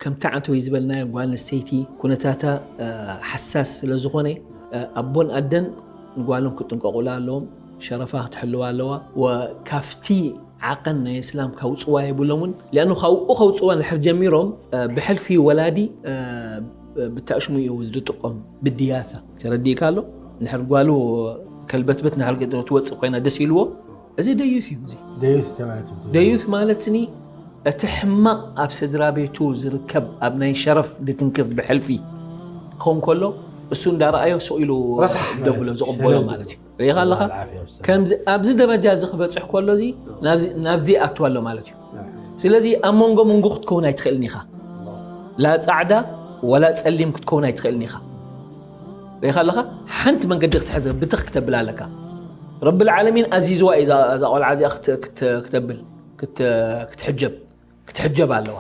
ከምቲ ዓንተወይ ዝበልናዮ ጓል ኣንስተይቲ ኩነታታ ሓሳስ ስለ ዝኾነ ኣቦን ኣደን ንጓሎም ክጥንቀቑላ ኣለዎም። ሸረፋ ክትሕልዋ ኣለዋ። ወካፍቲ ዓቐን ናይ እስላም ካውፅዋ የብሎምን። ሊኣኑ ካብኡ ከውፅዋ ንድሕር ጀሚሮም ብሕልፊ ወላዲ ብታእሽሙ እዩ ዝጥቆም። ብድያታ ተረዲእካ ኣሎ። ንድሕር ጓሉ ከልበትበት ንድሕር ትወፅእ ኮይና ደስ ኢልዎ፣ እዚ ደዩት እዩ። እዚ ደዩት ተባለት ደዩት ማለት ስኒ እቲ ሕማቕ ኣብ ስድራ ቤቱ ዝርከብ ኣብ ናይ ሸረፍ ድትንክፍ ብሕልፊ ክኸውን ከሎ እሱ እንዳረኣዮ ስቕ ኢሉ ረሳሕ ማለት ደብሎ እዩ። ዝቕበሎ ሸለል ማለት እዩ። ዝብል። ርኢኻ ኣለኻ? ዓፍያ ብሰላም። ከምዚ ኣብዚ ደረጃ እዚ ክበፅሕ ከሎ እዚ ናብዚ- ናብዚ ኣትዋ ኣሎ ማለት እዩ። ስለዚ ኣብ መንጎ መንጎ ክትከውን ኣይትኽእልን ኢኻ። ላ ፃዕዳ ወላ ፀሊም ክትከውን ኣይትኽእልን ኢኻ። ርኢኻ ኣለኻ? ሓንቲ መንገዲ ክትሕዘ ብትኽ ክተብል ኣለካ። ረብል ዓለሚን ኣዚዝዋ እዩ እዛ እዛ ቆልዓ እዚኣ ክት- ክት- ክተብል ክት- ክትሕጀብ ክትሕጀብ ኣለዋ።